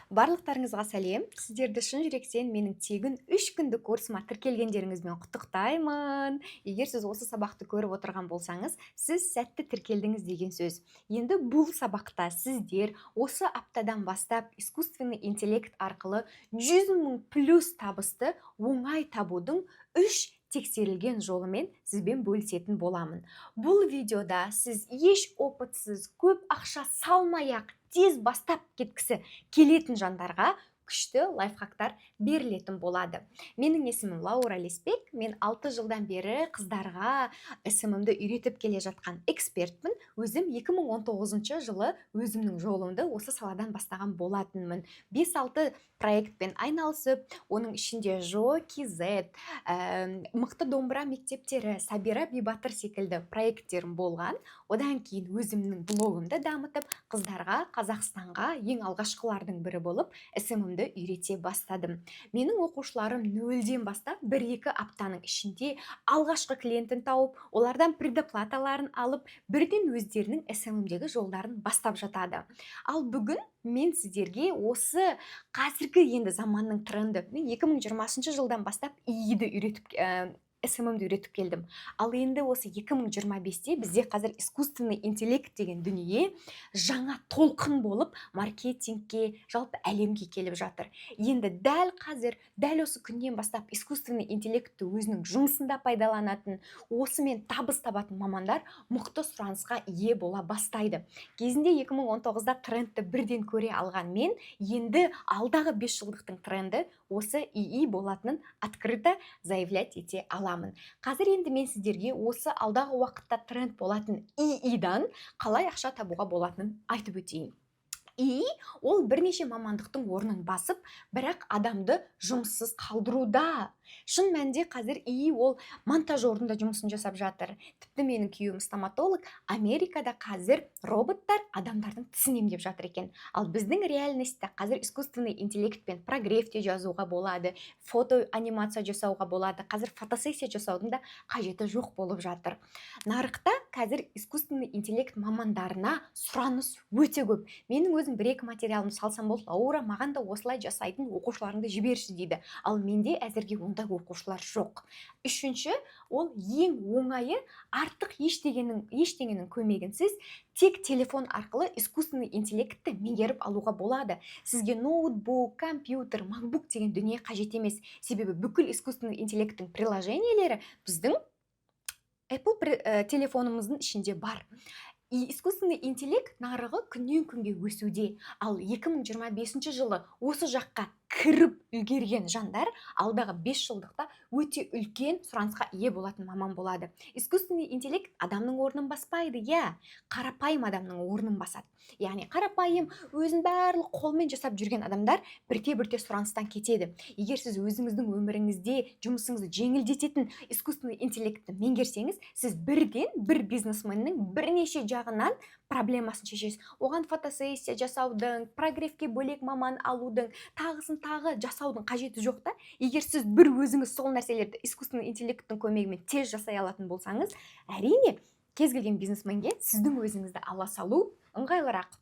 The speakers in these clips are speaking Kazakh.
Барлықтарыңызға сәлем! Сіздерді шын жүректен менің тегін 3 күндік курсыма тіркелгендеріңізбен құттықтаймын. Егер сіз осы сабақты көріп отырған болсаңыз, сіз сәтті тіркелдіңіз деген сөз. Енді бұл сабақта сіздер осы аптадан бастап искусственный интеллект арқылы 100 мың плюс табысты оңай табудың үш тексерілген жолымен сізбен бөлісетін боламын. Бұл видеода сіз еш опытсыз, көп ақша салмай ақ тез бастап кеткісі келетін жандарға күшті лайфхактар берілетін болады. Менің есімім Лаура Леспек. Мен 6 жылдан бері қыздарға СММ-ді үйретіп келе жатқан экспертпін. Өзім 2019 жылы өзімнің жолымды осы саладан бастаған болатынмын. 5-6 проектпен айналысып, оның ішінде Жо KZ, Мықты домбыра мектептері, Сабира Бибатыр секілді проекттерім болған. Одан кейін өзімнің блогымды дамытып, қыздарға, Қазақстанға ең алғашқылардың бірі болып СММ-ді үйрете бастадым. Менің оқушыларым нөлден бастап 1-2 аптаның ішінде алғашқы клиентін тауып, олардан предоплаталарын алып, бірден өздерінің СММ-дегі жолдарын бастап жатады. Ал бүгін мен сіздерге осы қазіргі енді заманның тренді, мен 2020 жылдан бастап ИИ-ді үйретіп, СММ-ді үйретіп келдім. Ал енді осы 2025-те бізде қазір искусственный интеллект деген дүние жаңа толқын болып маркетингке, жалпы әлемге келіп жатыр. Енді дәл қазір, дәл осы күннен бастап искусственный интеллектті өзінің жұмысында пайдаланатын, осымен табыс табатын мамандар мықты сұранысқа ие бола бастайды. Кезінде 2019-да трендті бірден көре алған мен енді алдағы 5 жылдықтың тренді осы ИИ болатынын открыто заявлять ете аламын. Қазір енді мен сіздерге осы алдағы уақытта тренд болатын ИИ-дан қалай ақша табуға болатынын айтып өтейін. ИИ ол бірнеше мамандықтың орнын басып, бірақ адамды жұмыссыз қалдыруда. Шын мәнінде, қазір ИИ ол монтажердің да жұмысын жасап жатыр. Тіпті менің күйеуім стоматолог, Америкада қазір роботтар адамдардың тісін емдеп жатыр екен. Ал біздің реальностьта қазір искусственный интеллектпен прогрев те жазуға болады, фото анимация жасауға болады. Қазір фотосессия жасаудың да қажеті жоқ болып жатыр. Нарықта қазір искусственный интеллект мамандарына сұраныс өте көп. Менің өзім бір екі материалымды салсам болды: «Лаура, маған да осылай жасайтын оқушыларыңды жіберші», – дейді. Ал менде әзірге ондай оқушылар жоқ. Үшінші, ол ең оңайы, артық ештеңенің көмегінсіз тек телефон арқылы искусственный интеллектті меңгеріп алуға болады. Сізге ноутбук, компьютер, макбук деген дүние қажет емес, себебі бүкіл искусственный интеллекттің приложениелері біздің Apple телефонымыздың ішінде бар. И искусственный интеллект нарығы күннен күнге өсуде. Ал 2025 жылы осы жаққа кіріп үлгерген жандар алдағы 5 жылдықта өте үлкен сұранысқа ие болатын маман болады. Искусственный интеллект адамның орнын баспайды, иә, қарапайым адамның орнын басады. Яғни қарапайым, өзін барлық қолмен жасап жүрген адамдар бірте бірте сұраныстан кетеді. Егер сіз өзіңіздің өміріңізде жұмысыңызды жеңілдететін искусственный интеллектті меңгерсеңіз, сіз бірден бір бизнесменнің бірнеше жағынан проблемасын шешесіз. Оған фотосессия жасаудың, прогревке бөлек маман алудың, тағысын тағы жасаудың қажеті жоқ та. Егер сіз бір өзіңіз сол нәрселерді искусственный интеллекттің көмегімен тез жасай алатын болсаңыз, әрине, кез келген бизнесменге сіздің өзіңізді ала салу ыңғайлырақ.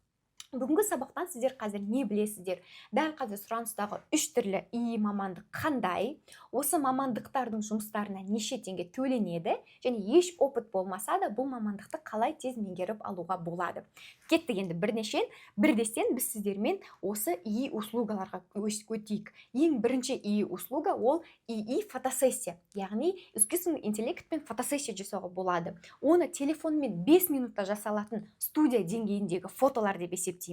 Бүгінгі сабақтан сіздер қазір не білесіздер? Дәл қазір сұраныстағы үш түрлі ИИ мамандық қандай, осы мамандықтардың жұмыстарына неше теңге төленеді және еш опыт болмаса да, бұл мамандықты қалай тез меңгеріп алуға болады. Кеттік, енді бірнеше бірдестен біз сіздермен осы ИИ услугаларға өтейік. Ең бірінші ИИ услуга ол ИИ фотосессия, яғни искусственный интеллектпен фотосессия жасауға болады. Оны телефонмен 5 минутта жасалатын студия деңгейіндегі фотолар деп есептейміз.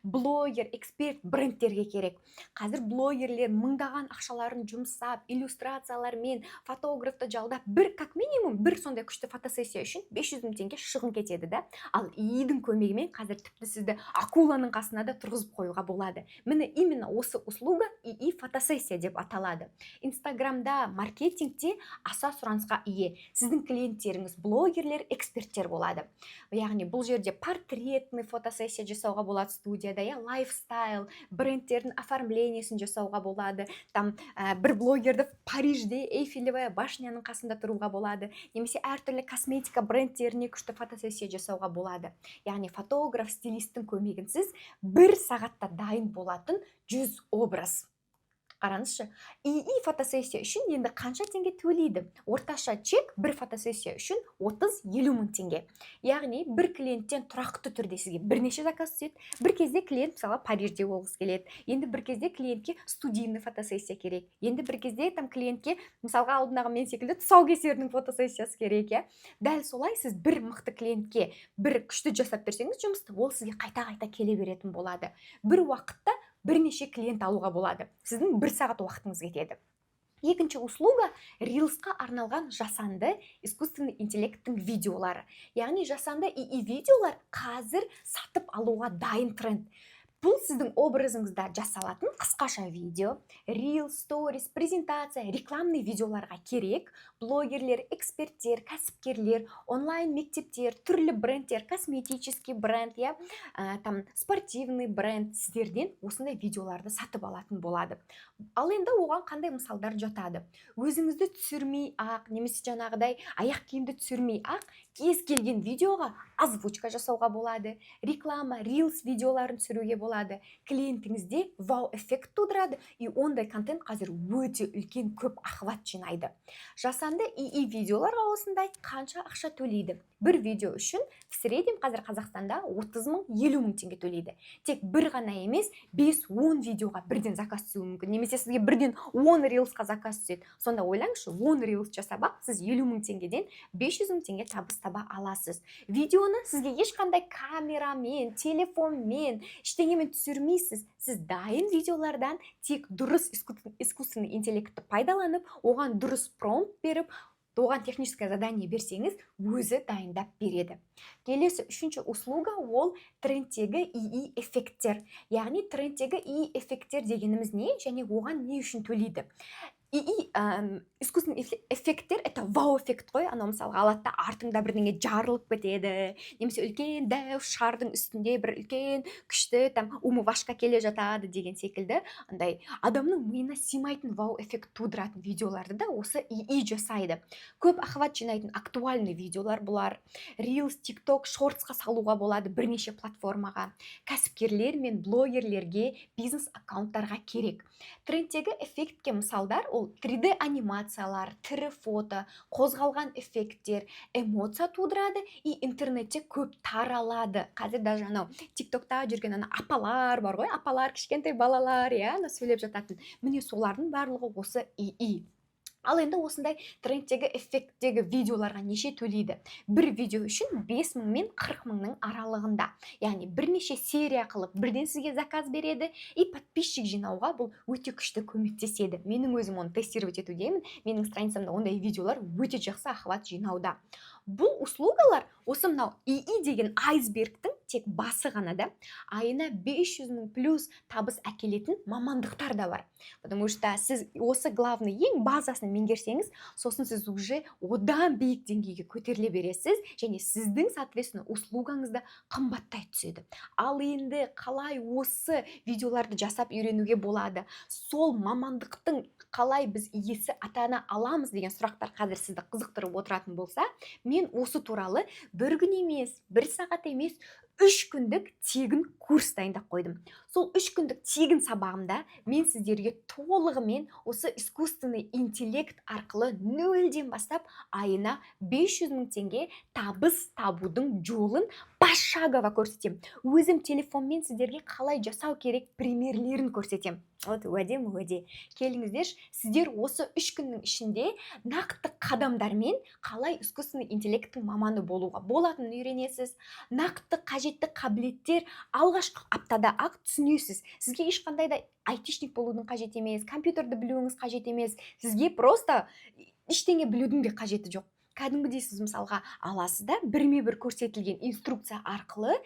Блогер, эксперт, брендтерге керек. Қазір блогерлер мыңдаған ақшаларын жұмсап, иллюстрациялармен фотографты жалдап, бір как минимум бір сондай күшті фотосессия үшін 500 мың теңге шығын кетеді да. Ал ИИ-дің көмегімен қазір тіпті сізді акуланың қасына да тұрғызып қоюға болады. Міне, именно осы услуга ИИ фотосессия деп аталады. Инстаграмда, маркетингте аса сұранысқа ие. Сіздің клиенттеріңіз блогерлер, эксперттер болады. Яғни бұл жерде портретный фотосессия жасауға болады, жасауға болады студияда, иә, лайфстайл брендтердің оформлениесін жасауға болады, там бір блогерді Парижде Эйфелевая башняның қасында тұруға болады немесе әртүрлі косметика брендтеріне күшті фотосессия жасауға болады. Яғни фотограф, стилисттің көмегінсіз бір сағатта дайын болатын 100 образ. Қараңызшы, ИИ фотосессия үшін енді қанша теңге төлейді? Орташа чек бір фотосессия үшін 30-50 мың теңге. Яғни бір клиенттен тұрақты түрде сізге бірнеше заказ түседі. Бір кезде клиент, мысалы, Парижде болғысы келеді, енді бір кезде клиентке студийный фотосессия керек, енді бір кезде там клиентке, мысалға, алдындағы мен секілді тұсаукесердің фотосессиясы керек, иә. Дәл солай сіз бір мықты клиентке бір күшті жасап берсеңіз жұмысты, ол сізге қайта қайта келе беретін болады. Бір уақытта бірнеше клиент алуға болады, сіздің бір сағат уақытыңыз кетеді. Екінші услуга – рилсқа арналған жасанды искусственный интеллекттің видеолары. Яғни жасанды ИИ видеолар қазір сатып алуға дайын тренд. Бұл сіздің образыңызда жасалатын қысқаша видео, рил, сторис, презентация, рекламный видеоларға керек. Блогерлер, эксперттер, кәсіпкерлер, онлайн мектептер, түрлі брендтер, косметический бренд, иә, там спортивный бренд сіздерден осындай видеоларды сатып алатын болады. Ал енді оған қандай мысалдар жатады? Өзіңізді түсірмей ақ немесе жаңағыдай аяқ киімді түсірмей ақ кез келген видеоға озвучка жасауға болады, реклама, рилс видеоларын түсіруге болады, клиентіңізде вау эффект тудырады, и ондай контент қазір өте үлкен көп охват жинайды. Жасанды ИИ видеоларға осындай қанша ақша төлейді? Бір видео үшін в среднем қазір Қазақстанда 30 мың, 50 мың теңге төлейді. Тек бір ғана емес, 5-10 видеоға бірден заказ түсуі мүмкін немесе сізге бірден 10 рилсқа заказ түседі. Сонда ойлаңызшы, 10 рилс жасап ақ сіз 50 мың теңгеден 500 мың теңге табыс таба аласыз. Видеоны сізге ешқандай камерамен, телефонмен, ештеңемен түсірмейсіз. Сіз дайын видеолардан тек дұрыс искусственный интеллектті пайдаланып, оған дұрыс промпт беріп, оған техническое задание берсеңіз, өзі дайындап береді. Келесі үшінші услуга – ол трендтегі ИИ эффекттер. Яғни трендтегі ИИ эффекттер дегеніміз не және оған не үшін төлейді? ИИ, искусственный эффекттер – это вау эффект қой. Анау, мысалға, алады да, артыңда бірдеңе жарылып кетеді немесе үлкен дәу шардың үстінде бір үлкен күшті там умывашка келе жатады деген секілді, андай адамның миына сыймайтын вау эффект тудыратын видеоларды да осы ИИ жасайды. Көп охват жинайтын актуальный видеолар бұлар. Рилс, Тикток, шортсқа салуға болады, бірнеше платформаға, кәсіпкерлер мен блогерлерге, бизнес аккаунттарға керек. Трендтегі эффектке мысалдар – ол 3D анимациялар, тірі фото, қозғалған эффекттер эмоция тудырады и интернетте көп таралады. Қазір даже анау Тиктокта жүрген ана апалар бар ғой, апалар, кішкентай балалар, иә, ана сөйлеп жататын, міне, солардың барлығы осы ИИ. Ал енді осындай трендтегі эффекттегі видеоларға неше төлейді? Бір видео үшін 5 мың мен 40 мыңның аралығында. Яғни бірнеше серия қылып бірден сізге заказ береді, и подписчик жинауға бұл өте күшті көмектеседі. Менің өзім оны тестировать етудемін, менің страницамда ондай видеолар өте жақсы охват жинауда. Бұл услугалар осы мынау ИИ деген айсбергтің тек басы ғана да. Айына 500 мың плюс табыс әкелетін мамандықтар да бар, потому что сіз осы главный ең базасын меңгерсеңіз, сосын сіз уже одан биік деңгейге көтеріле бересіз және сіздің, соответственно, услугаңыз да қымбаттай түседі. Ал енді қалай осы видеоларды жасап үйренуге болады, сол мамандықтың қалай біз иесі атана аламыз деген сұрақтар қазір сізді қызықтырып отыратын болса, мен осы туралы бір күн емес, бір сағат емес, 3 күндік тегін курс дайындап қойдым. Сол 3 күндік тегін сабағымда мен сіздерге толығымен осы искусственный интеллект арқылы нөлден бастап айына 500 мың теңге табыс табудың жолын пошагово көрсетемін. Өзім телефонмен сіздерге қалай жасау керек примерлерін көрсетемін. Вот уәдем уәде. Келіңіздерші, сіздер осы 3 күннің ішінде нақты қадамдармен қалай искусственный интеллекттің маманы болуға болатынын үйренесіз. Нақты қажетті қабілеттер алғашқы аптада ақ түсінесіз. Сізге ешқандай да айтишник болудың қажет емес, компьютерді білуіңіз қажет емес, сізге просто ештеңе білудің де қажеті жоқ. Кәдімгідей сіз, мысалға, аласыз да, бірме бір көрсетілген инструкция арқылы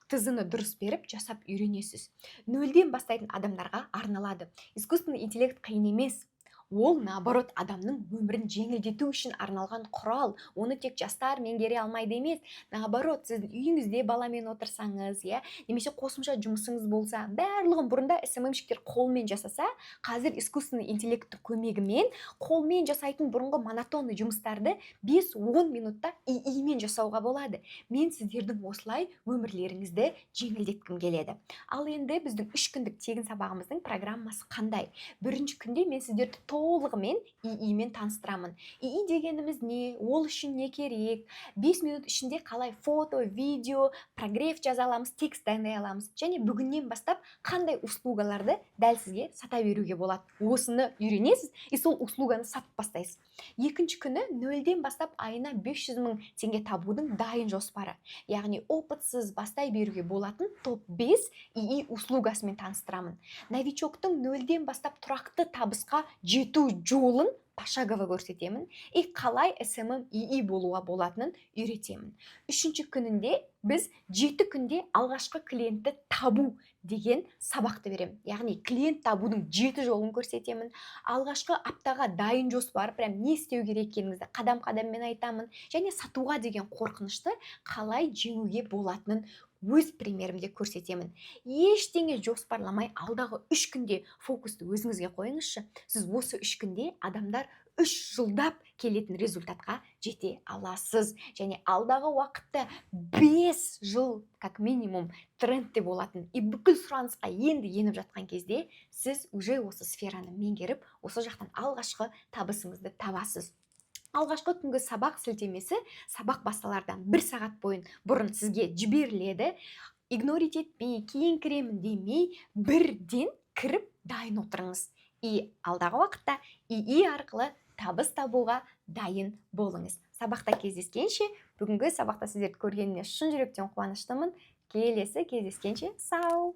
ТЗ-ны дұрыс беріп, жасап үйренесіз. Нөлден бастайтын адамдарға арналады. Искусственный интеллект қиын емес. Ол, наоборот, адамның өмірін жеңілдету үшін арналған құрал. Оны тек жастар меңгере алмайды емес, наоборот, сіздің үйіңізде баламен отырсаңыз, иә, немесе қосымша жұмысыңыз болса, барлығын бұрында СММщиктер қолмен жасаса, қазір искусственный интеллекттің көмегімен қолмен жасайтын бұрынғы монотонный жұмыстарды 5-10 минутта ИИ-мен жасауға болады. Мен сіздердің осылай өмірлеріңізді жеңілдеткім келеді. Ал енді біздің 3 күндік тегін сабағымыздың программасы қандай? Бірінші күнде мен сіздерді толығымен ИИ-мен таныстырамын. ИИ дегеніміз не, ол үшін не керек, 5 минут ішінде қалай фото, видео, прогрев жаза аламыз, текст дайындай аламыз және бүгіннен бастап қандай услугаларды дәл сізге сата беруге болады, осыны үйренесіз и сол услуганы сатып бастайсыз. Екінші күні нөлден бастап айына 500 мың теңге табудың дайын жоспары, яғни опытсыз бастай беруге болатын топ 5 ИИ услугасымен таныстырамын. Новичоктың нөлден бастап тұрақты табысқа жету жолын пошагово көрсетемін и қалай СММ ИИ болуға болатынын үйретемін. Үшінші күнінде біз 7 күнде алғашқы клиентті табу деген сабақты беремін, яғни клиент табудың жеті жолын көрсетемін. Алғашқы аптаға дайын жоспар, прям не істеу керек екеніңізді қадам қадаммен айтамын және сатуға деген қорқынышты қалай жеңуге болатынын өз примерімде көрсетемін. Ештеңе жоспарламай, алдағы 3 күнде фокусты өзіңізге қойыңызшы. Сіз осы 3 күнде адамдар 3 жылдап келетін результатқа жете аласыз және алдағы уақытта 5 жыл как минимум трендте болатын и бүкіл сұранысқа енді еніп жатқан кезде сіз уже осы сфераны меңгеріп, осы жақтан алғашқы табысыңызды табасыз. Алғашқы күнгі сабақ сілтемесі сабақ басталардан бір сағат бойын бұрын сізге жіберіледі. Игнорить етпей, кейін кіремін демей, бірден кіріп, дайын отырыңыз и алдағы уақытта ИИ арқылы табыс табуға дайын болыңыз. Сабақта кездескенше! Бүгінгі сабақта сіздерді көргеніме шын жүректен қуаныштымын. Келесі кездескенше, сау.